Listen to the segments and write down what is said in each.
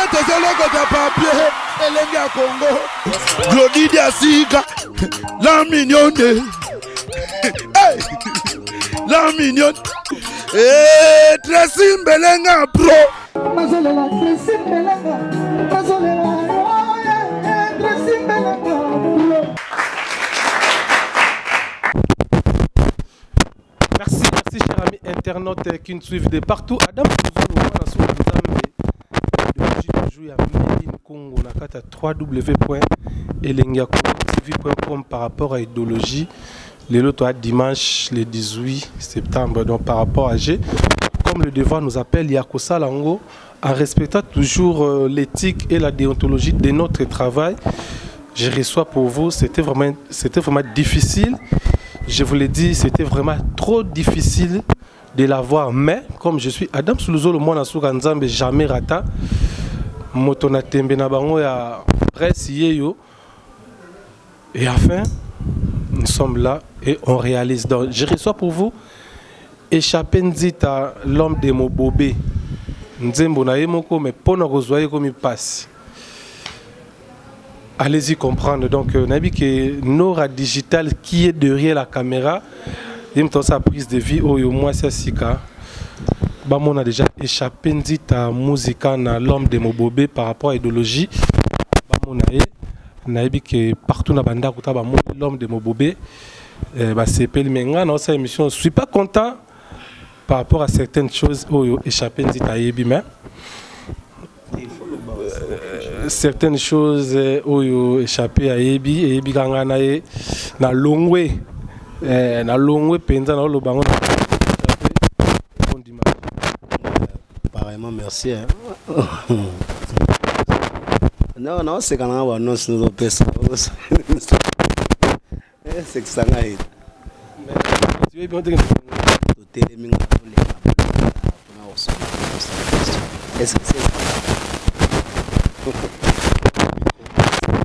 Nde tozolokota papier elenge ya Congo. Glody Diasika, la mignonne. Hey! La mignonne. Eh, Tracy Mbelenga pro. Nazolela Tracy Mbelenga, nazolela oh, yeah, yeah, Tracy Mbelenga pro. Merci, merci, chers amis internautes qui nous suivent de partout. Adam Kuzulu, mwana suka Nzambe, de toujours ya Made in Congo na kati ya www.elengiyacongo.tv.com par rapport à idéologie. Lelo toa dimanche le 18 septembre, donc par rapport à G, comme le devoir nous appelle, ya kosala yango en respectant toujours l'éthique et la déontologie de notre travail. Je reçois pour vous, c'était vraiment difficile. Je vous l'ai dit, c'était vraiment trop difficile de l'avoir. Mais comme je suis Adam Soulouzo, le mwana suka Nzambe, jamais rata. Moto na tembe na bango ya presse yeyo. Et enfin, nous sommes là et on réalise. Donc, je reçois pour vous Échappé Nzita, l'homme de Mobobé. Nzembo na ye moko, mais pona kozwa ye komi pasi. Allez-y comprendre. Donc, nayebi que Nora Digital qui est derrière la caméra, ye moto sa prise de vue oyo mwasi ya sika bamona déjà Échappé Nzita Musika na l'homme de Mobobé par rapport à idéologie. Bamona ye, nayebi que partout na bandako ta bamoni l'homme de Mobobé, basepeli. Mais ngai na osala émission, je suis pas content par rapport à certaines choses oyo Échappé Nzita ayebi, mais certaines choses oyo Échappé ayebi, eyebi kaka ngai na ye. Na longwe, na longwe mpenza, naoloba yango na bon dimanche. Pareillement, merci, hein. Non, naoseka nanga banonsi nozopesa esekisa ngai. Oyebi ngo ndenge Totelemi nga toleka mpona kosala question. Est-ce que c'est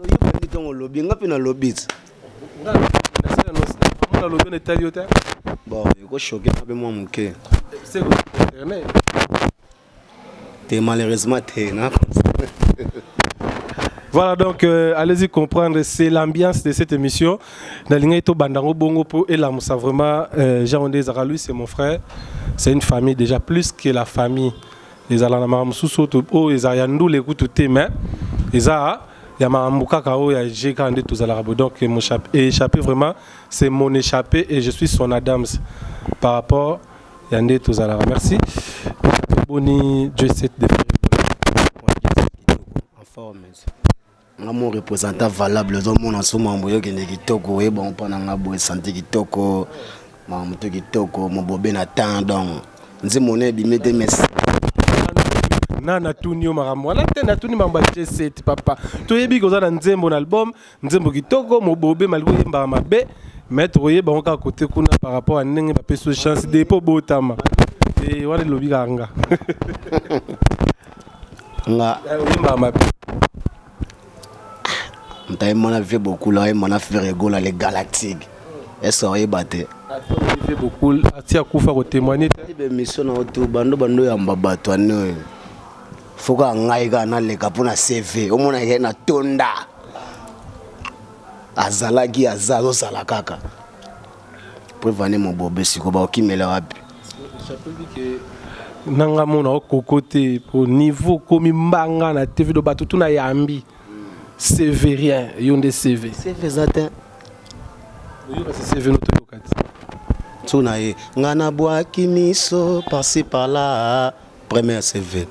oyebani ntongo olobi nga mpe nalobi ti? Nalobi na etali yo te. Bon, ekochoquer nga mpe mwa moke. C'est concerné. Te, malheureusement te na. Voilà, donc allez-y comprendre, c'est l'ambiance de cette émission. Nalingai to bandango bongo po elamusa vraiment Jean Ondé Zara, lui c'est mon frère, c'est une famille déjà, plus que la famille. Ezala na makambo mosusu oyo ezala ya ndula ekutu te, mais eza ya makambo kaka oyo ya G kaka nde tozalaka boye. Donc mon échappé, vraiment c'est mon échappé et je suis son Adams par rapport ya nde tozalaka. Merci. Boni Dieu 7 de En forme nga mo représentant valable, ozomona so makambo oyokende kitoko, oyeba mpo na nga boye santé kitoko, makambo to kitoko, mobobe na temps. Donc nzembo na ebimi te, mais Na natuni yo makambo wana te, natuni makambo ya G7, papa. Toyebi koza na nzembo na album, nzembo kitoko Mobobe, malgré oyembaka mabe, mais tokoyeba yango kaka kote kuna par rapport ya ndenge bapesi yo chance depo botama e wana elobi kaka nga. Nga Oyembaka mabe. Moto ayemana vie bokula, ayemana Ferre Gola le galactique, est-ce oyeba te? Vie bokul ati akufa kotémoigne te. Bémission na otu bando bando yamba bato ane oyo fo kaka ngai kaka naleka mpo na CV omona ye na tonda azalaki aza azozala kaka preuve mobobe. Sikoyo bakokimela wapi? Nanga mona okoko te po niveau komi mbanga na TV do bato tuna yambi CV, rien, yo nde CV. CV eza te. Oyoka se CV no toyoka te. So na ye nga nabwaki miso par-ci par-là, première CV.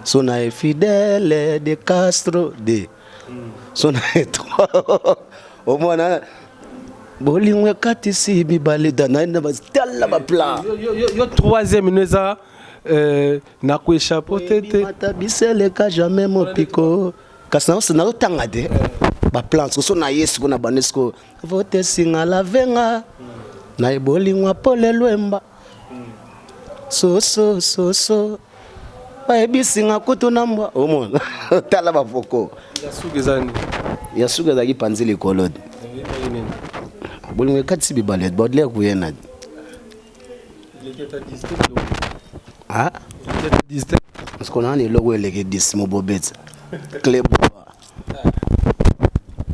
So na ye Fidèle de Castro de so na ye trois, omona bolingo ekatisi mibale da na tala baplan. Yo troisième no eza nakoéchappe te te. Mata biseleka jamais mopiko, kasi nazotanga te baplan so na ye. Siko na bande siko vote singa lavenga na ye bolingo pole lwemba soso soso bayebisinga kutu na mbwa, omona tala bavoko. Ya suki eza nini? Ya suki ezalaki panzi likolo. Oyebaki nini? Bolingo ekatisi bibale, baudelaire kuyena. Eleki ata 10 te biloko. Ah. Eleki ata 10 te. Siko nani eloko eleki 10 mobobeti. Cleboa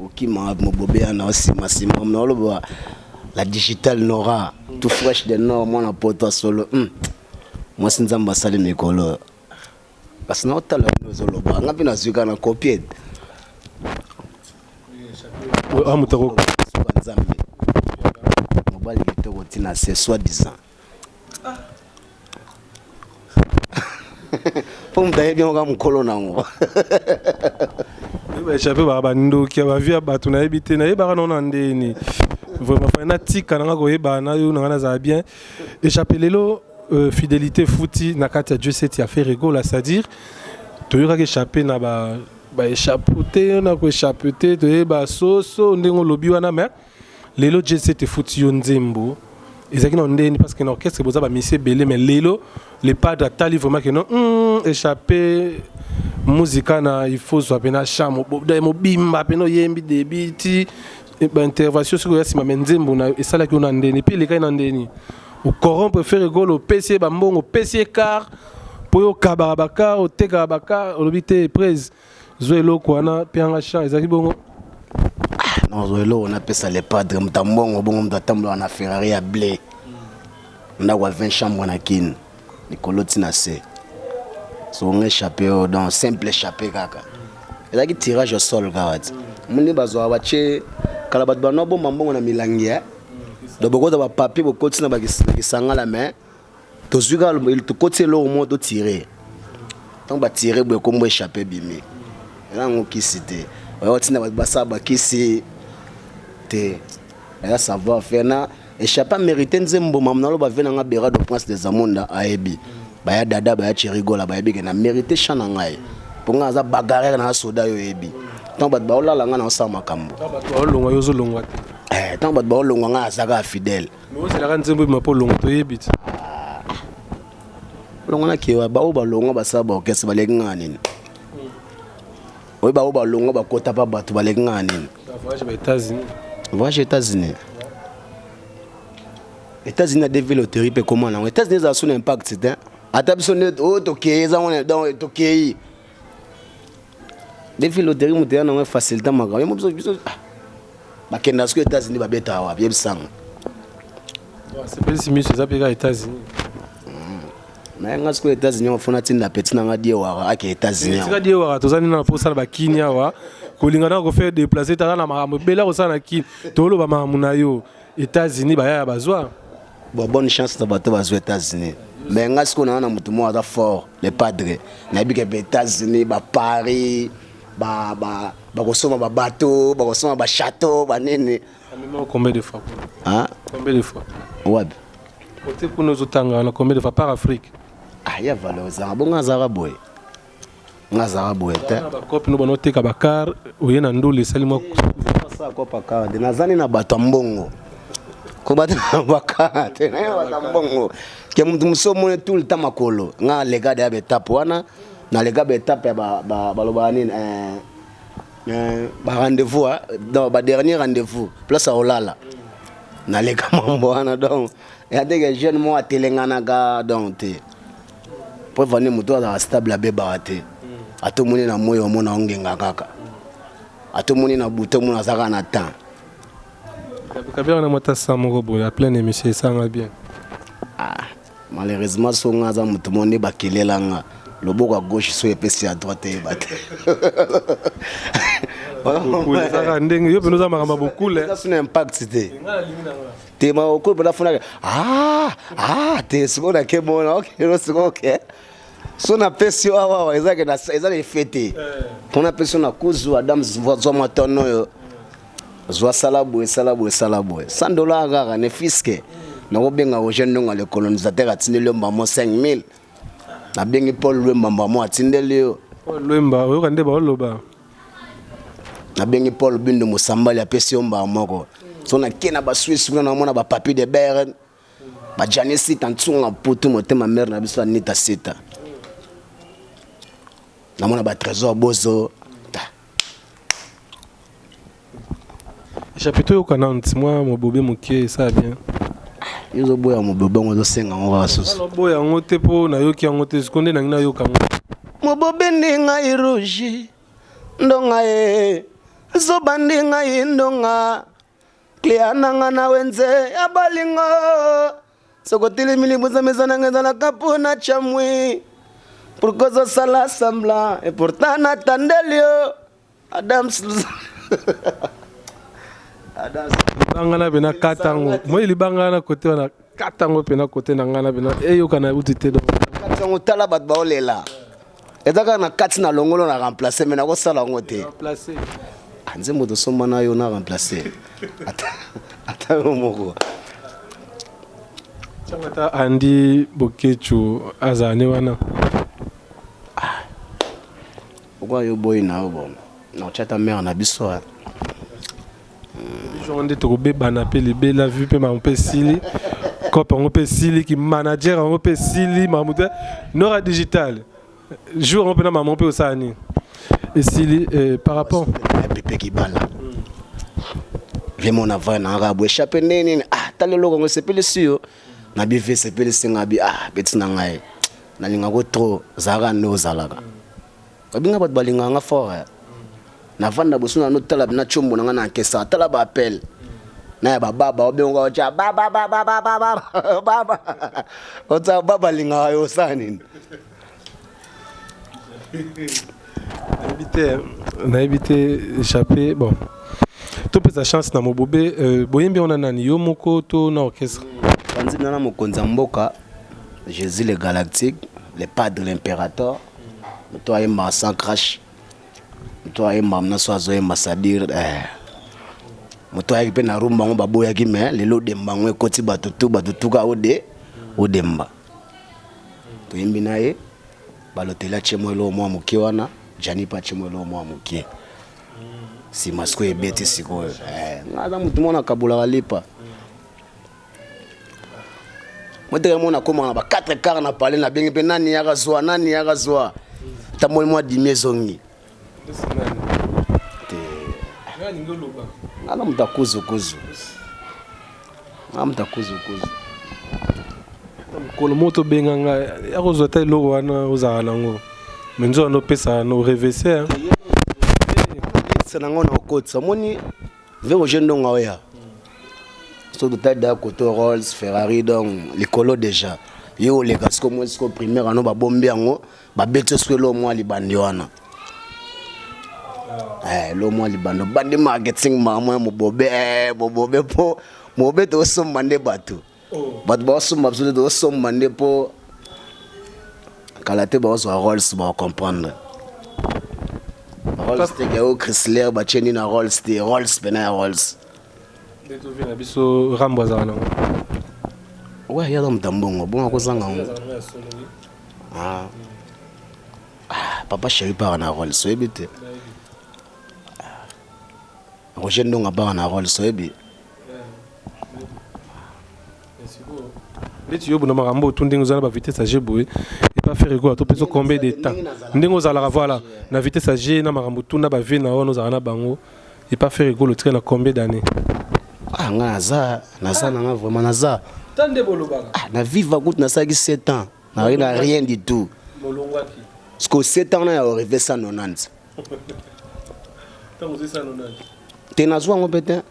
okima mobobe ya na nsima nsima na oloba la digital Nora tout fresh de nord mwana poto solo mwasi nzambe asali mikolo kasi naotala bino ozoloba nga mpe nazwi kaka na copie. Moto suka nzambe mobali kitoko ntina se soi disant mpo moto ayebi yango kaka mokolo nango. Baéchappe baka bandoki ya bavie ya bato, nayebi te, nayebaka nao na ndeni vraiment fai natika nanga koyeba na yo nanga nazala bien. Échappe, lelo fidélité futi na kati ya Dieu 7 ya Ferre Gola, c'est-à-dire toyokaki échappe na ba baéchappe te na koéchappe te, toyeba soso ndenge olobi wana. Mais lelo Dieu 7 efuti yo nzembo ezalaki na ndeni, parce que na orchestre boza bamisi ebele, mais lelo le padre atali vraiment ke non, échappé muzika na il faut zwa mpena champ mobimba mpena oyembi debi ti baintervention soki oya nsima. Me nzembo na esalaki yo na ndeni mpe elekaki na ndeni ocorrompre Ferre Gola, opesi ye bambongo, opesi ye car mpo yo okabaka bacar, otekaka bacar, olobi te prise zwa eloko wana mpe yanga champ ezalaki bongo. Nazwa eloko napesa le padre, moto ambongo bongo, moto atambolaka na Ferrari ya blé, ndako ya 20 chambre na Kine, likolo ntina se songo échappé oyo. Donc simple échappé kaka ezalaki tirage au sol kaka ti moni bazwaka batie kala bato bano bomba mbongo na milangi ya donc bokota bapapier, bokoti na bakisangala, mais tozwi kaka tokoti eloko moko, totire. Ntango batire boye, kombo échappé bimi. Eza yango kisi te, oya kotinda bato basala bakisi te, eza savoir faire. Na échappé mérité nzembo mamu naloba ve nanga Berado Prince des Amonda ayebi baya dada baya Cherigola bayebi ke na mérité champ na ngai, mpo ngai aza bagarreur na soda. Oyo oyebi, ntango bato baolala, ngai naosala makambo. Bato baolongwa, yo ozolongwa te. Ntango bato baolongwa, ngai azaka fidèle. Mais ozelaka nzembo ebima mpo olongwa, toyebi ti. Olongwa na kewa, baoyo balongwa basala baorchestre baleki ngai nini? Oyo baoyo balongwa bakota mpa bato baleki ngai nini? Voyage ba États-Unis. Voyage États-Unis, États-Unis na DV loterie mpe ekoma nango. États-Unis ezala so na impact te, ata biso nde oyo tokei eza wana. Donc tokei DV loterie, moto ya nango efacilita makambo yo biso biso bakenda sikoyo États-Unis, babetaka wapi? Yebisanga. Sepelisi miso eza mpe kaka États-Unis. Me nga sikoyo États-Unis ofuna tinda petit nanga Diewara ake États-Unis. Tika Diewara, toza nini na mposala bakini awa, kolinga na kofaire déplacer, tala na makambo ebele akosala na Kini. Toloba makambo na yo, États-Unis baya bazwa. Bon, bonne chance na bato bazwa États-Unis. Mais nga sikoyo naa na motu moko aza fort, le padre. Nayebi ke ba États-Unis, baparis, bakosomba babateau, bakosomba bachateau, banini. Combien de fois? Hein? Combien de fois? Wapi? Ote kuna ozotanga wana, combien de fois par Afrique? Ah, ya valeur ezalaka bongo, azalaka boye, nga azalaka boye te. Bakope no banoteka bacar, oye na ndolo esali mwa. Asala kopa kar te, nazani na bato ya mbongo, kobata na bakar te, naye na bato ya mbongo ke motu mosusu omoni tout le temps makolo. Nga aleka deya baetape wana, naleka baetape ya balobaka nini, barendez-vous, donc badernier rendez-vous, place ya kolala, naleka mambo wana. Donc ya teke jeune moko atelenganaka donc te, po evandi moto azalaka stable, abebaka te. Ata omoni na moi, omona ongenga kaka, ata omoni na butu, omona aza kaka na temps. Kabila na mwata sa moko boye ya pleine émission esanga bien. Ah, malheureusement so nga aza moto moko nde bakelelanga loboko ya gauche so epesi ya droite eyeba te. Ezaka ndenge yo mpena oza makambo ya bokule. Eza so na impact te te, maokolo mpena funaka. Ah, ah te, sikoyo nakemona okelo sikoyo ke so napesi yo awa awa eza na effet te, mpo napesi yo na kuzu Adam, zwa mwa tono oyo, zwa, sala boye, sala boye, sala boye, 100 $ kaka ne fiske. Nakobenga Roger Ndonga le colonisateur, atindeli yo mbamo 5000. Nabengi Paul Lwemba, mbamo atindeli yo. Paul Lwemba, oyoka nde baoloba. Nabengi Paul Bindo Mosambali, apesi yo mbaa moko. So nake na baswisse kuna, namona bapapi de Berne, bajani sita ntunga putu motema mare na biso Anita Sita, namona batrésor bozo ta. Chapitre oyoka nanu ti mwa mobobe moke esala bien. Yo ozoboya mobobe yango, ozosenga yango kaka susu. Naboya yango te, mpo nayoki yango te, siko nde nangi nayoka yango. Mobobe nde ngai rouge. Ndonga ye zoba ndi ngai ndonga Clea na nga na wenze ya bolingo Soki otelemi liboso mesa na nga ezalaka mpo na chamwi Pourquoi ozosala semblant et pourtant natandeli yo Adams Adams Libanga na pena kata yango moi libanga na kote wana kata yango pena kote na ngai na pena eyokana uti te donc kati yango tala bato baolela eza kaka na kati na longolo na remplace me nakosala yango te ah, nzembo tosomba na yo na remplace ata yo moko ntango ata andi bokechu azala nde wana ah, okwa yo boyi na yo bon nakotya ata mare na biso ah. Biso nde tokobebana mpe libela vu mpe makambo mpe esili cope yango mpe esili ki manager yango mpe esili makambo te nora digital jour yango mpe na makambo mpe osala nini esili eh, par rapport pepe kibala vraiment na vai na arabu échappe nde nini ah tala eloko yango esepelisi yo na bive esepelisi nga bi ah beti na ngai nalingako trop zalaka nde ozalaka Babinga bato balingaka nga fort eh. Navanda boso na notala na chombo na nga na nkesa tala ba appel na ya bababa obenga otya baba baba baba baba baba otya baba alingaka yo osala nini nayebi te nayebi te échappé bon topesa chance na mobobe euh, boyembi wana nani yo moko to na orchestre banzi na mokonzi ya mboka jésus le galactique le padre l'impérateur Moto ayembaka sans crash. Moto ayembaka na so azoyemba c'est-à-dire eh. Moto ayaki mpe na rumba yango baboyaki mais lelo odemba yango ekoti bato tu bato tuka ode odemba. Toyembi na ye baloteli atie mwa eloko mwa moke wana Gianni mpe atie mwa eloko mwa moke nsima sikoyo ebeti sikoyo eh, nga aza moto mwana akabolaka lipa moteka mona akoma na ba 4 quart na palais nabengi mpe nani yaka zwa nani yaka zwa tamboli mwa dimi ezongi te nga na moto akuzukuzu nga moto akuzukuzu mokolo moko tobenga nga akozwa ata eloko wana ozalaka nango me nzoka nde opesaka no revese nango na okotisa omoni Ve Roger Ndonga oya. So totali da koto Rolls, Ferrari donc likolo déjà. Yo oleka siko moi siko primaire ano babombi yango babeti siko elo mwa libandi wana. Eh, elo mwa libandi bandi marketing mama ya mobobe eh, mobobe po mobobe tosomba nde bato. Oh. Bato basomba biso nde tosomba nde po kala te bazwa Rolls ba comprendre. Rolls te ke o Chrysler batie nini na Rolls te Rolls pena ya Rolls. Nde tovi na biso Rambo azala nango. Ouais, ya moto mbongo bongo akozanga yango. Ah. Ah, papa chéri para na Rolls oyebi te. Ah. Roger Ndonga para na Rolls oyebi. Ndeti yo bona makambo oyo ndenge oza na ba vitesse ya G boye et pas faire quoi to peso combien de temps ndenge ozalaka voilà na vitesse ya G na makambo tout na ba vie na wana ozalaka na bango et pas faire école otika na combien d'années ah nga naza naza na nga vraiment naza ta nde bolobaka ah na viva kutu nasalaki 7 ans nazalaki na rien du tout bolongwaki parce que 7 ans na ya arrivé 190 ntango ozwi 190 te nazwa yango mpe te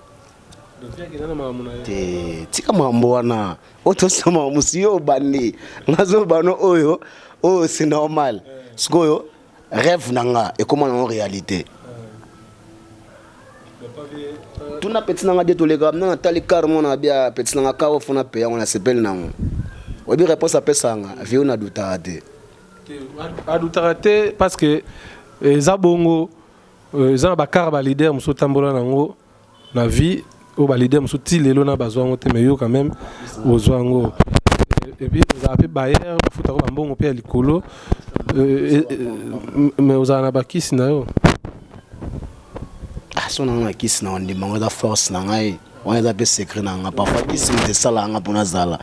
te tika makambo wana oyo tosama mosu yo obandi nazobano oyo oyo c'est normal sikoyo rêve na nga ekoma nango réalité tuna peti na nga de toleka na natali car mona abia peti na nga car ofona pe yango nasepeli nango oyebi réponse apesaka nga vieux nadutaka te adutaka te parce que eza bongo eza na bakar ba leader mosusu otambola nango na vie oyo ba leader mosusu ti lelo na bazwa yango te mais yo quand même ozwa yango et puis ozala mpe bailleur bafutaka bambongo mpe ya likolo euh, euh, mais ozala na bakisi na yo ah, so nanga na kisi na ondima yango eza force na ngai wana eza mpe secret na nga parfois kisi moto esalaka nga mpo nazala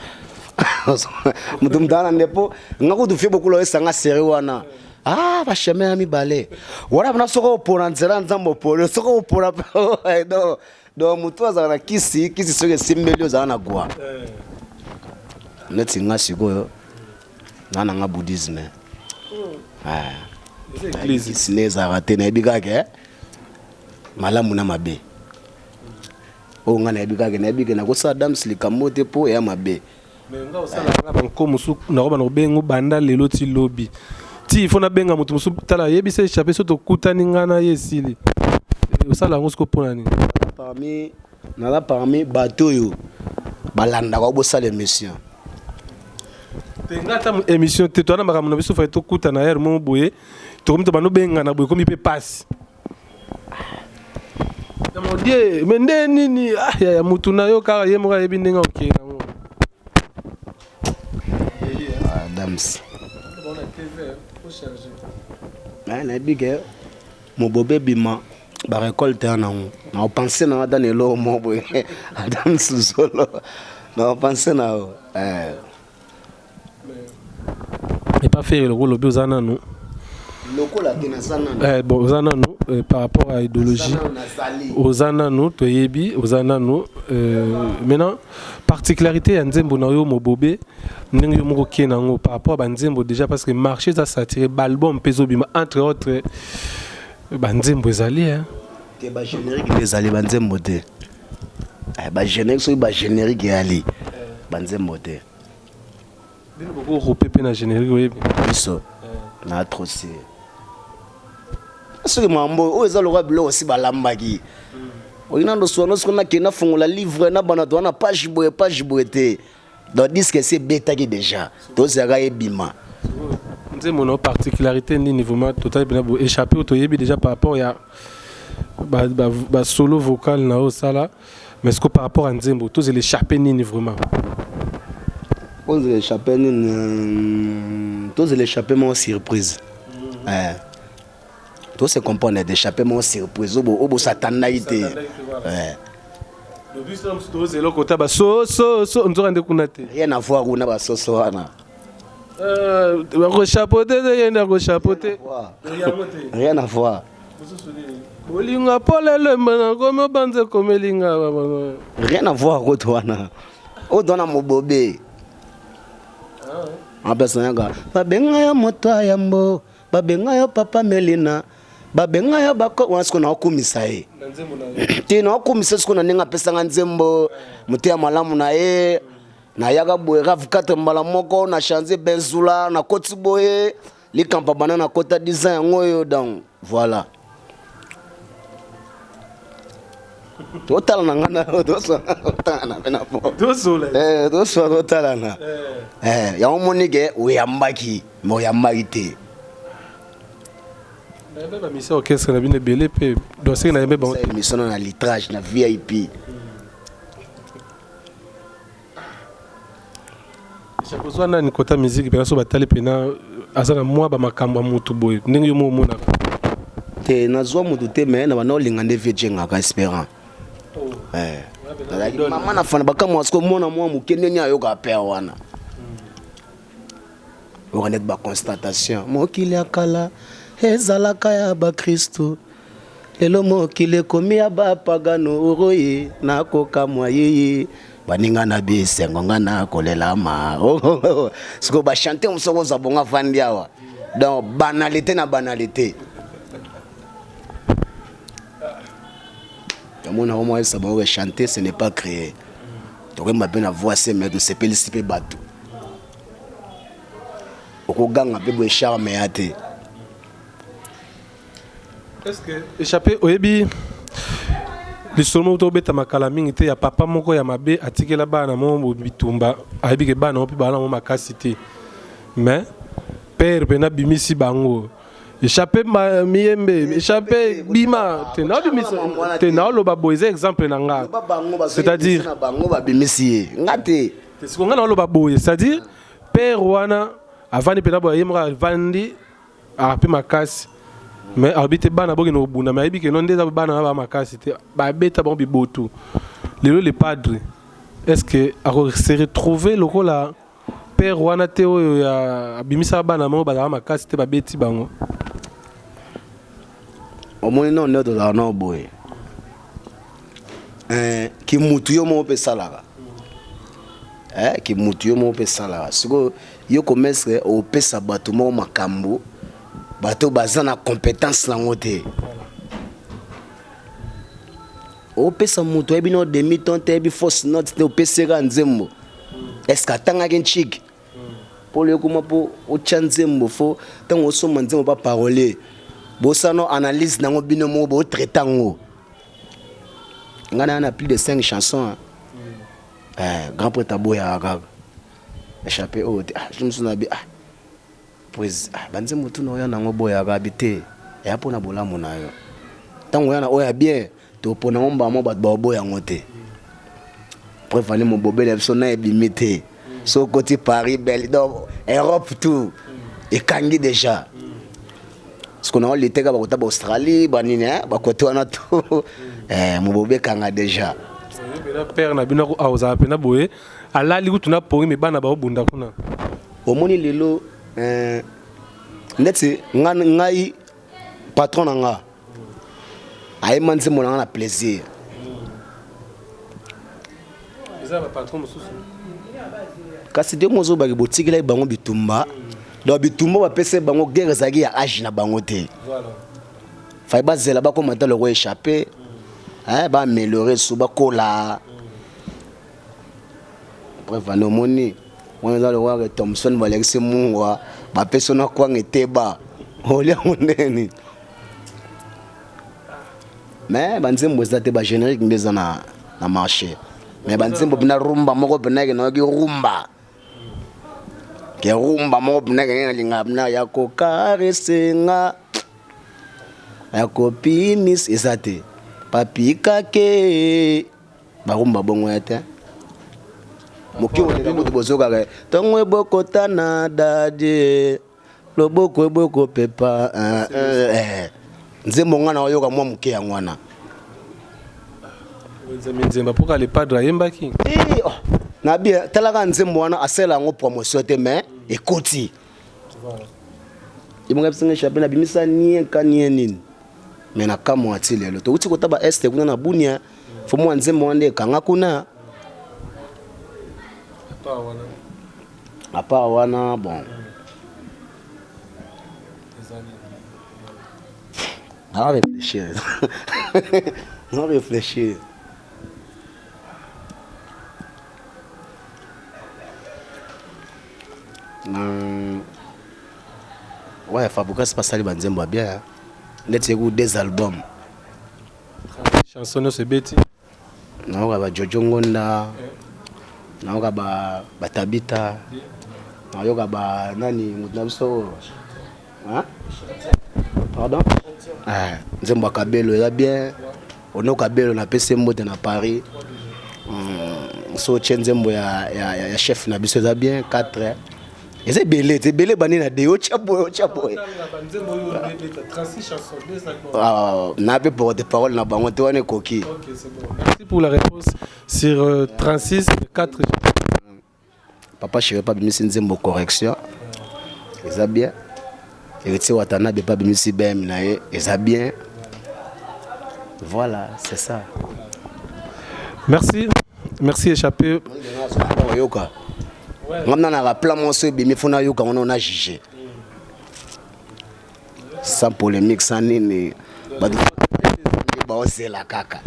moto moto ana nde mpo nga kutu fie bokula oyesanga serie wana ah ba chemin ya mibale wana mpena soki opona nzela nzambe oponi soki opona donc donc motu azala na kisi kisi soki esimbeli ozala na gwa eh. neti nga sikoyo nga na nga bouddhisme hmm. eh. Eza église. Kisi nde ezalaka te, nayebi kaka eh, malamu na mabe. Oyo ngai nayebi kaka, nayebi ke nakosala Dams likambo te mpo eya mabe. Mais nga osalaka nga banko mosusu, nakoba na kobenga banda lelo ti lobi ti ifo nabenga moto mosusu. Tala, yebisa Échappé so tokutani nga na ye esili. Osala yango siko mpona nini? Parmi, naza parmi bato oyo balandaka bosala émission. Te, nga ata émission te, toza na makambo na biso. Fai tokutana heure moko boye, tokomi to banobengana boye, ekomi mpe pasi ya modie. Me nde nini? Ah, ya mutu na yo kaka ye moko ayebi ndenge okende yango. Ah, Dams, nayebi ke mobobe ebima barécolte ya nango. Naopense na ata na eloko moko boye, Adams Luzolo, naopense na yo. Epa Ferre, lokola olobi oza nanu Lokola te, naza nanu. Bon, oza nanu par rapport à idéologie. Nazali. Oza nanu, toyebi oza nanu. Maintenant, particularité ya nzembo na yo Mobobe, ndenge yo moko okei nango par rapport à banzembo déjà, parce que marché eza saturé, baalbum mpe ezobima, entre autres banzembo ezali, hein. Te, bagénérique nde ezali, banzembo te. Bagénérique, soki bagénérique eyali, banzembo te. Bino bokorope mpe na générique, oyebi. Biso na trop sûr, soki mambo oyo eza lokola biloko osi balambaki, oyi nando swana soki nakende nafongola livre na bana to wana, page boye, page boye te. Donc disque esi ebetaki déjà, tozalaka ebima. Nzembo na particularité nini vraiment? Totali mpena bo Échappé oyo toyebi déjà par rapport ya basolo vocal na oyo osala, mais ce que par rapport à nzembo tozela Échappé nini vraiment? Ozela Échappé nini? Tozela Échappé moko surprise. Tose comprendre, Échappé moko surprise oyo bosatandaki te. Biso mosusu tozela okota basososo, nzoka nde kuna te. Rien à voir kuna, basoso wana. Bakochapeauté te, yende akochapeauté. Rien à voir. Bolinga pole elemba nakomi obanza ekomelinga. Rien à voir koto wana, oyo to wana Mobobe apesa yanga. Babenga yo moto ya yambo, babenga yo papa Melina, babenga yo bako wana. Sikoyo naokumisa ye te, naokumisa sikoyo na ndenge apesanga nzembo, moto ya malamu na ye. Nayaka boye RAV 4 mbala moko na change benzula, nakoti boye likampa bana, nakota 10 ans yango oyo. Donc voilà, totala na nga na totalana mpe na po toswa totalana yango. Moni ke oyambaki, me oyambaki te. Bamisia orchestre na bino ebele mpe doseki na yembe bango. Émission na litrage na VIP. Kozwa nani kota musique mpena so batali mpena aza na mwa bamakambo ya motu boye, ndenge yo mo omonaka? Te, nazwa motu te, me na banda olinga nde vie jengaka Espérant. Nazalaki mama na fana bakamwa siko mwana mwa moke ndenge ayoka pere wana, oyoka neti baconstatation. Mokili ya kala ezalaka ya bakristu, lelo mokili ekomi ya bapagano. Oroye nakokamwa yeye baninga na bisengo, nga na kolelama. Sikoyo bachante mosusu kozwa bongo avandi awa, donc banalité na banalité. Yamona omo ayebisa bango ke chanter, ce n'est pas créer. Tokoyemba mpe na voix se, mais tosepelisi mpe bato. Okoganga mpe boye, charme ya te. Est ce que Échappé oyebi lisolo moko tobeta makala mingi te ya papa moko ya mabe atikela bana mo bitumba, ayebi ke bana mo mpe bana mo makasi te, mais père mpe nabimisi bango Échappé miyembe, Échappé bima te, naobimisa te, naoloba boye, eza exemple na nga. C'est-à-dire bango babimisi ye, nga te. Siko nga naoloba boye, c'est-à-dire père wana avandi mpena boye, ye moko avandi ape makasi, mais alobi te bana bokende kobunda, mais ayebi ke no nde eza bana wana ba makasi te, babeta bango bibotu. Lelo le padre, est ce que akose retrouver lokola père wana te oyo ya abimisaka bana moko bazalaka makasi te, babeti bango? Omoni no nde tozalaka nao boye, kimutu yo moko mpe esalaka, kimutu yo moko mpe esalaka. Sikoyo yo komestre, opesa bato moko makambo. Bato baza na compétence nango te. Opesa moto ayebi no demi ton te, ayebi fausse note te, opesi ye kaka nzembo. Est-ce que atangaki ntshiki? Mpo lelo ekoma mpo otya nzembo fo ntango osomba nzembo pa parolier bosala no analyse nango bino moko botraite yango. Ngai naa na plus de 5 chansons hein. Eh, grand prêtre aboyaka kaka échappé oyo te. Ah, je mosusu na bi ah Prez ah ba nzembo tout na oya nango boyaka abi te eya pona bolamu na yo tango oya na oyo ya bien topona ngo mbala moko bato baoboya yango te preuve ane mobobeli ya biso na ebimi te so okoti Paris belle donc Europe tout ekangi déjà siko nango liteka bakota ba Australie banini eh, bakote wana tout eh, mobobe ekanga déjà père na bino ozala mpena boye Alali kutu na pongi mais bana bao bunda kuna. Omoni lelo eh, ndeti nga ngai patron na nga ayemba nzembo na nga na plaisir. Eza ba patron mosusu. Kasi de mozo baki botikelaki bango bitumba. Donc bitumba bapesa bango guerre ezalaki ya age na bango te. Voilà. Fallait bazela bakoma ata loko échapper. Hein, ba améliorer su bakola. Bref, wana omoni wana eza lokola ke Thomson balekisi mungwa bapesi na kwanga eteba olia yango ndeni mais banzembo eza te ba générique nde eza na, na marché mais banzembo mpena rumba moko mpena ke nayoki rumba ke rumba moko mpena ke nalingaka mpena ya kokaresenga ya kopimis eza te papikake Barumba bongo ya te. Moki oleka kutu bozokaka ntongo ebokotana dadie loboko ebokopepa eh, eh, eh. Nzembo nga na oyoka mwa moke yango wana. Nzembe nzemba mpo le padre ayembaki. Eh, oh, na bien talaka nzembo wana asala yango promotion te mais ekoti. Ebonga biso nga échappé na bimisa nien ka nien nini. Mais na kamwa ti lelo. Tokuti kota ba est kuna na Bunia. Fo mwa nzembo wana nde ekanga kuna. À part wana bon. Na réfléchir. Na réfléchir. Ouais, Fabregas basali ba nzembo ya bien. Neti eku des albums. Chanson nyonso ebeti. Nayoka ba Jojo Ngonda, nayoka ba ba Tabita, nayoka ba nani moto na biso oyo. Hein? Pardon? Eh, nzembo ya Kabelo eza bien. Ono Kabelo napesi ye mbote na Paris. So otie nzembo ya, ya, ya, ya chef na biso eza bien 4 eza ebele eza ebele ebandi na de otya boye otya boye ah, na mpe porte parole na bango te wana ekoki. Merci pour la réponse sur 36 4. Papa chéri pa bimisi nzembo correction eza bien. Héritier Watanabe pa bimisi BM na ye eza bien. Voilà, c'est ça. Merci. Merci échappé. Oyoka. Nga na plan mwasi ebimi fo nayoka ngo na juge. Sans polémique, sans nini. Bato baozela kaka.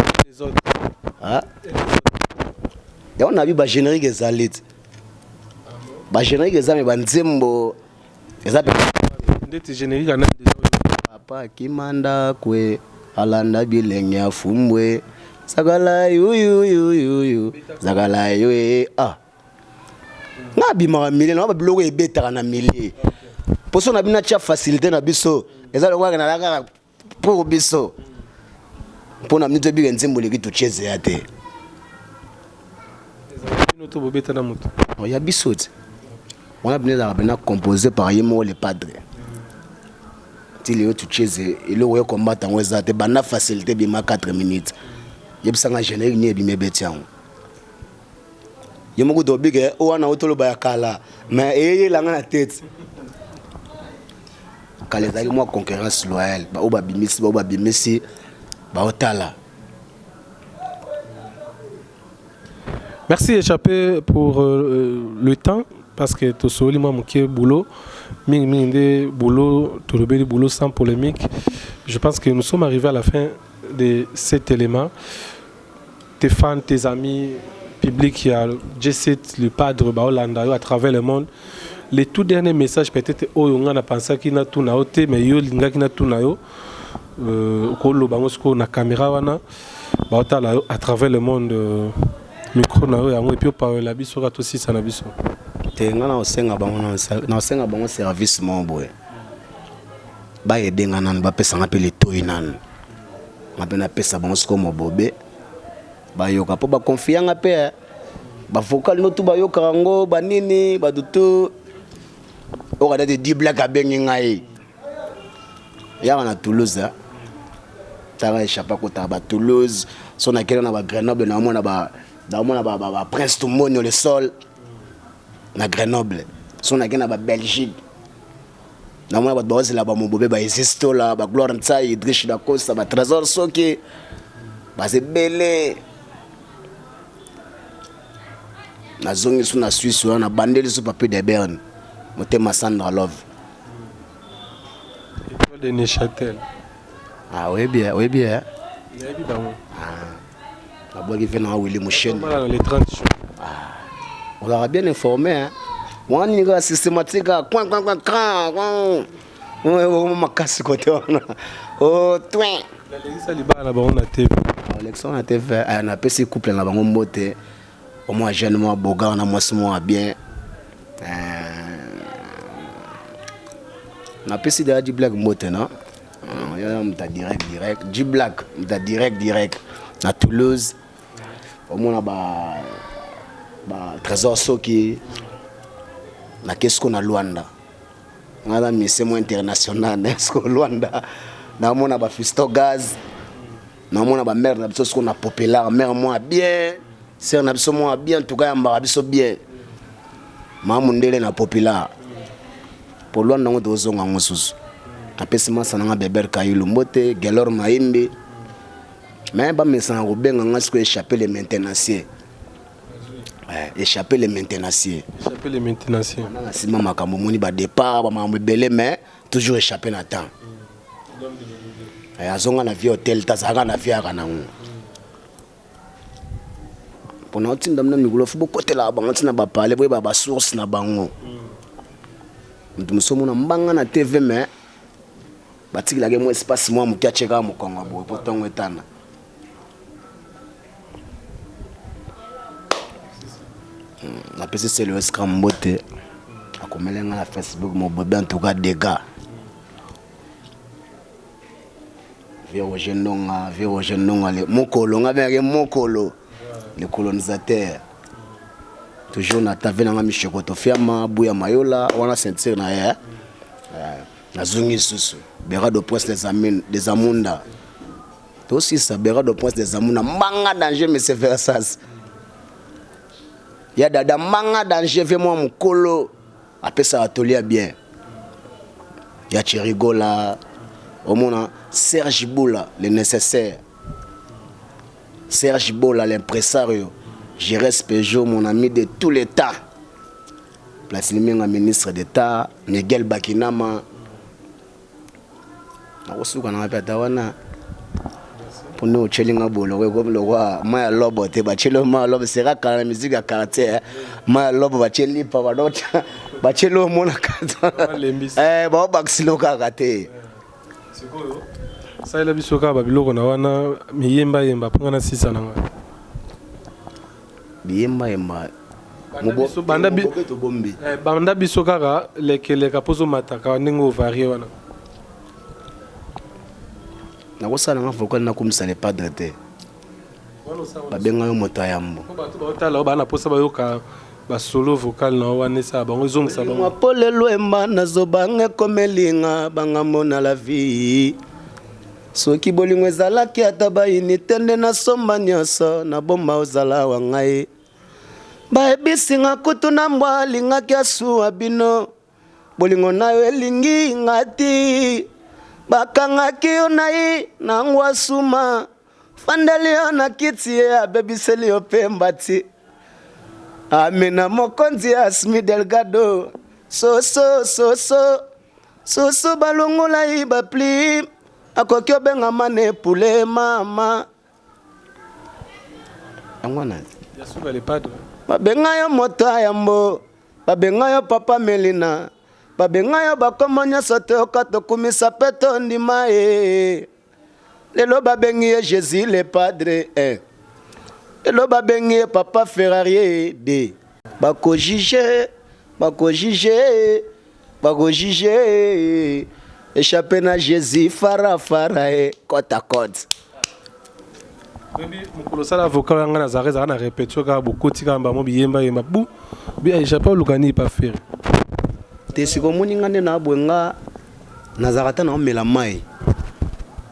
Ah? Yango na bi ba générique ezali te. Ba générique eza me ba nzembo eza ndeti générique ana déjà. Papa kimanda kwe alanda bilenge ya fumbwe zakala yuyuyuyuyu zakala yoye ah nga abimaka milie na biloko ebetaka na milie poso na bino atia facilité na biso eza lokola na kaka pour biso mpo na bino tobika nzembo eleki totie ya te. Bino to bobeta na moto. Ya biso te wana bino ezalaka mpena composé par ye moko le padre ti lelo tucheze eloko yo combattre yango eza te banda facilité bima 4 minutes yebisanga générique nini ebimi ebeti yango ye moko tobike wana otoloba ya kala mais eyeyelanga na tete kala ezalaki mwa concurrence loyale baoyo babimisi baoyo babimisi baotala. Merci Échappé pour le temps. Parce que tosololi mwa moke boulot mingi mingi nde boulot tolobeli boulot sans polémique. Je pense que nous sommes arrivés à la fin de cet élément. Tes fans, tes amis, public ya J7 le padre baolanda yo à travers le monde. Les tout derniers messages peut-être oyo nga na pensaki na tuna yo te mais yo lingaki na tuna yo euh, okoloba yango sikoyo na caméra wana baotala yo à travers le monde euh, micro na yo yango epuis opaolela biso kaka tosisa na biso te nga nakosenga bango nakosenga bango service moko boye baede nga nanu bapesa nga mpe litoi nanu nga mpe napesa bango sikoyo mobobe bayoka mpo bakonfia nga mpe eh. bavocal no tu bayokaka yango banini bato tu oyo kadate di black abengi ngai yaka na toulouse eh. tala échappe akotaka ba toulouse so nakenda na ba grenoble naomona ba naomona ba, ba, ba prince tumonio le sol na grenoble so nakenda na ba belgique namona bato baozela bamobobe ba ezistola ba gloire ntsai idrish dacosta ba trésor soki baza ebele nazongi so na suisse wana nabandeli so papi de berne motema sandra love Étoile de Neuchâtel. Ah, oyebi eh, oyebi eh. Nayebi bango. Ah. Nabwaki ve na Willy Musheni. Bala le 30 juin. Ah. Ozalaka bien informé hein. Wana nini kaka systématique kaka coin coin coin cran coin. Makasi kote wana. Oh twin. Nalekisa libala na bango na TV. Alekisa na TV, eh, napesi couple na bango mbote. Au moins jeune moi bogar na mwasi moi bien. Euh, napesi deja G-Black mbote na euh, ya moto direct direct G-Black moto direct direct na Toulouse omona ba ba Trésor Soki na kesiko na Luanda nga na mise mo international na siko Luanda naomona ba Fisto Gaz naomona ba mère na biso siko na Populaire mère moi bien sœur na biso mwa bien en tout cas yambaka biso bien maa mundele na populaire po lwanda yango tozonga yango susu napesi masa na nga beber kailu mbote gelor mayimbi mais bamesana kobenga nga sikoyo échappe le maintenancier eh, échappe le maintenancier échappe le maintenancier na nsima makambo omoni badépart bamakambo ebele mais toujours échappe na temps eh, azonga na vie hotel te azalaka na vie yaka nango pona otinda mna mikolo fo bokotelaka bango ntina bapale boyeba basource na bango moto mosusu omona mbanga na tv mais batikelaki mwa espace mwa moke atie kaka mokongo boye mpo ntongo etana hmm, napesi selo escra mbote akomeli ngai na facebook mobobe en tout cas dégâts Vieux Roger Ndonga, vieux Roger Ndonga, le mokolo, nga bengaki mokolo, le colonisateur. Toujours na tave na nga Michoko Tofiama, Buya Mayola, wana ceinture na ye. Eh, nazongi lisusu Berado Prince des Amin, des Amunda. Tosisa Berado Prince des Amunda, mbanga danger monsieur Versas. Ya dada mbanga danger vieux mwa mokolo. Apesaka toli ya bien ya Thierry Gola omona Serge Bola le nécessaire Serge Bola l'impresario Jerez Peugeot mon ami de tous les temps Platini Menga ministre d'État Miguel Bakinama nakosuka nanga mpe ata wana mpo nde otyeli nga boloko ekomi lokwa mai ya lobo te batyeli mai ya lobo sera kala na miziki ya quartier eh. mai ya lobo batye lipa batyeli omona eh, baobakisilo kaka te salela biso kaka babiloko na wana miyembayemba mpo nga nasisa na ngai biyembayemba eh, banda biso kaka lekeleka mpo ozomataka ndenge ovarie wana nakosala nga vocal nakumisa le padre te babenga yo moto ya yambo bato baotala baa na mposa bayoka basolo vocal na wana esala bango ezongisa bango pole lwemba nazobanga ekomelinga bangambo na la vie soki bolingo ezalaki ata bayini te nde nasomba nyonso nabomba ozala wa ngai Bayebisi nga kutu na mbwa alingaki asuwa bino bolingo nayo elingi nga ti bakangaki yo na ye na ngwasuma fandeli yo na kiti ye abebiseli yo mpe mbati. Amina mokonzi Asmi Delgado soso soso soso balongola ye ba pli akoki obengama ne poulet mama yango wana babenga yo moto ya yambo babenga yo papa melina babenga yo bakombo nyonso toyoka tokumisa mpe tondima ye Lelo babengi ye Jesus le padre eh. Lelo babengi ye papa Ferrari de. Bako juger, bako juger, bako juger. Échappé na Jesus fara fara eh, côte à côte. Oyebi mokolo osala vocal ya ngai nazalaka ezalaka na répétition kaka bokoti kaka mbamo biyemba yemba bu bi échappé oluka nini pa Ferre. Te sikoyo omoni nga nde na boye nga Nazalaka ata nao mela mayi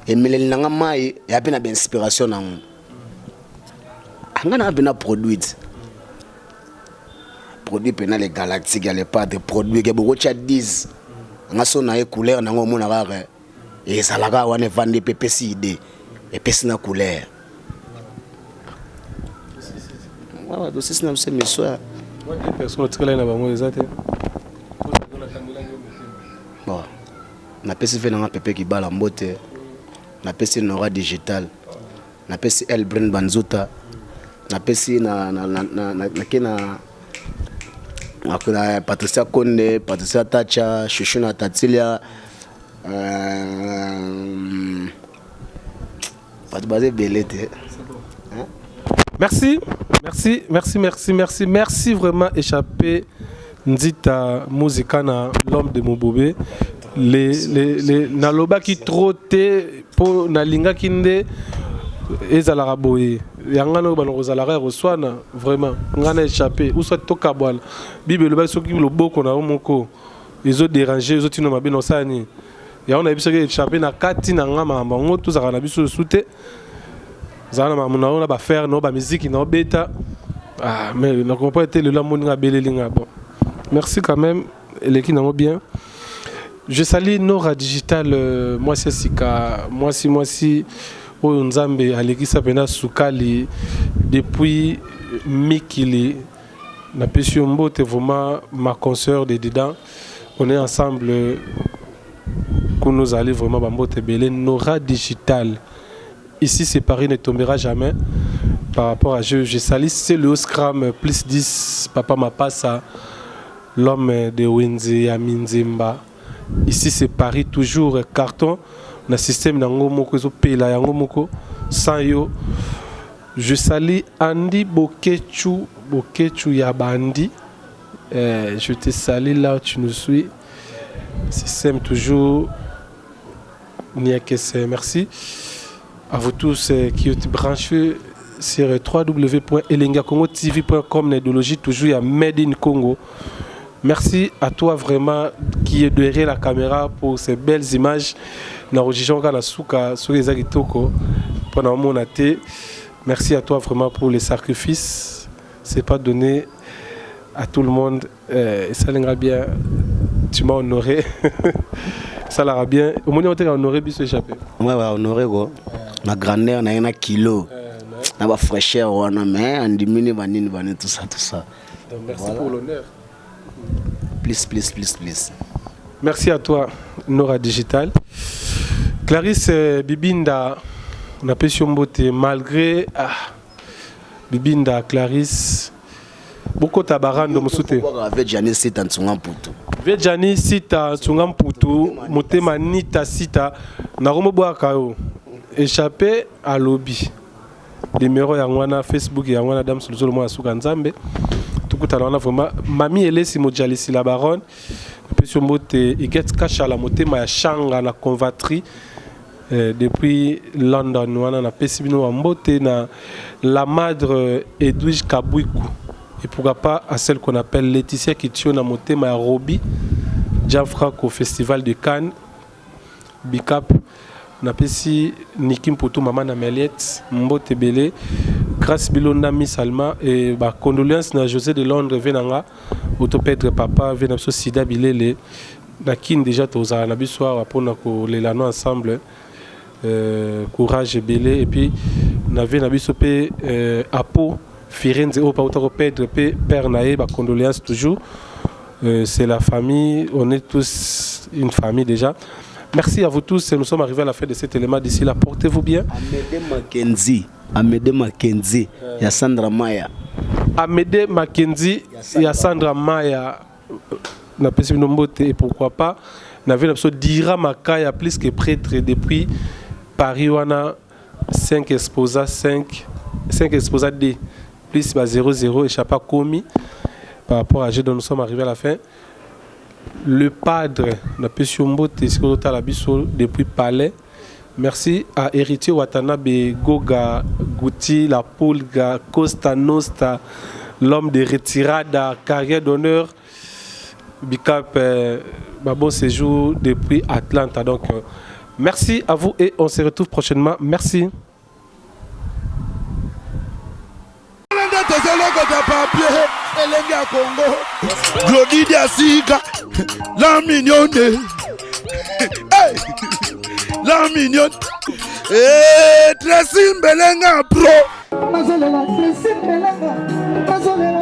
emeleli na nga mayi eya pe na ba inspiration na ngo nga na pena produit produit pena le galactique ya le padre produit ke bokotia 10 nga so na ye couleur na ngo omona kaka ezalaka wana evandi pe epesi idee epesi na couleur awa tosisi na biso emission personne otikalaki na bango eza te Bon, napesi ve nanga Pepe Kibala mbote, napesi Nora Digital, napesi El Brin Banzuta, napesi na na na na na nake na na Patricia Konde, Patricia Tacha, Chouchou na Tatilia, euh, bato baza ebele te. Merci, merci, merci, merci, merci, merci vraiment échappé Nzita Muzikana, l'homme de Mobobé. Les, les, les, nalobaki trop te po nalingaki nde ezalaka boye yango wana oyo bana kozalaka ya koswana vraiment ngai na échappé ou soit tokabwana bible elobaki soki loboko na yo moko ezo déranger ezotina mabe na osala nini yango nayebisaki échappé na kati na ngai makambo yango tozalaka na biso lisusu te zala na makambo na yo na bafaire na yo bamiziki na obeta ah, mais na comprendre te lelo amoni nga abeleli nga bon merci quand même eleki nango bien je salue Nora Digital euh, mwasi ya sika mwasi mwasi oyo nzambe alekisa mpenza sukali depuis mikili napesi yo mbote vraiment ma consoeur de dedans on est ensemble kuna ozali vraiment bambote ebele Nora Digital Ici c'est Paris ne tombera jamais par rapport à jeu. Je salue c'est le Scram plus 10 papa Mapasa l'homme de Wenze ya Minzemba. Ici c'est Paris toujours carton na système nango moko ezo pela yango moko sans yo. Je salue Andy Boketshu Boketshu ya Bandi. Eh, je te salue là où tu nous suis. Système toujours Niakese, merci à vous tous euh, qui êtes branchés sur www.elengakongotv.com na idéologie toujours ya Made in Congo. Merci à toi vraiment qui est derrière la caméra pour ces belles images. Na rojijon kana suka soki eza kitoko pona omona te. Merci à toi vraiment pour les sacrifices. C'est pas donné à tout le monde. Eh, esalinga bien tu m'as honoré esalaka bien omoni yango te ka honoré biso échappé ouais, ouais, honoré ko na grandeur na ye na kilo na ba fraîcheur wana mais andimini banini banini tout ça tout ça. Donc, merci voilà. Pour l'honneur. Plus plus plus plus. Merci à toi Nora Digital. Clarisse euh, Bibinda napesi yo mbote malgré ah, Bibinda Clarisse bokota barando mosusu te. Avec Gianni Sita Nsunga Mputu. Vieux Gianni Sita Nsunga Mputu motema Nita Sita nakomobwaka yo échappé alobi numéro yango wana Facebook yango wana Dame Luzolo mwana suka Nzambe tokutana wana vraiment Mami Elesi Mojalisi la baronne napesi yo mbote Iget Kashala motema ya Shanga na Convatrie Eh, depuis London wana napesi bino ba mbote na la madre Edwige Kabwiku et pourquoi pas à celle qu'on appelle Laetitia Kitio na motema ya Roby Gianfranco Festival de Cannes Bicap napesi Niki Mputu mama na Meliette mbote ebele Grâce Bilonda Miss Alma et ba condoléances na José de Londres ve nanga auto Pedre papa ve na biso Sida Bilele Na kin dejà tozala na biso awa pona kolela no ensemble euh, courage ebele et puis na vie na biso pe euh, apo Firenze oyo pauta ko perdre pe père na ye, ba condoléances toujours. C'est la famille, on est tous une famille déjà. Merci à vous tous, nous sommes arrivés à la fin de cet élément. D'ici là, portez-vous bien. Amédée Mackenzie, Amédée Mackenzie, ya Sandra Maya. Amédée Mackenzie, ya Sandra Maya. Napesi bino mbote et pourquoi pas na vie na biso Dira Makaya plus que prêtre depuis Paris wana 5 exposa 5 5 exposa D plus ba 0 0 échappa komi par rapport à G dont nous sommes arrivés à la fin. Le padre napesi yo mbote esika ozotala biso depuis palais. Merci à Héritier Watanabe, Goga, Guti, La Pulga, Costa Nosta, l'homme de retirada, carrière d'honneur, Bicap, bah, bon séjour depuis Atlanta. Donc, merci à vous et on se retrouve prochainement. Merci. Tozolokota papier elenge ya Congo Glodi Diasika la mignonne, hey! La mignonne. Hey, Tracy Mbelenga pro. Nazolela Tracy Mbelenga, nazolela.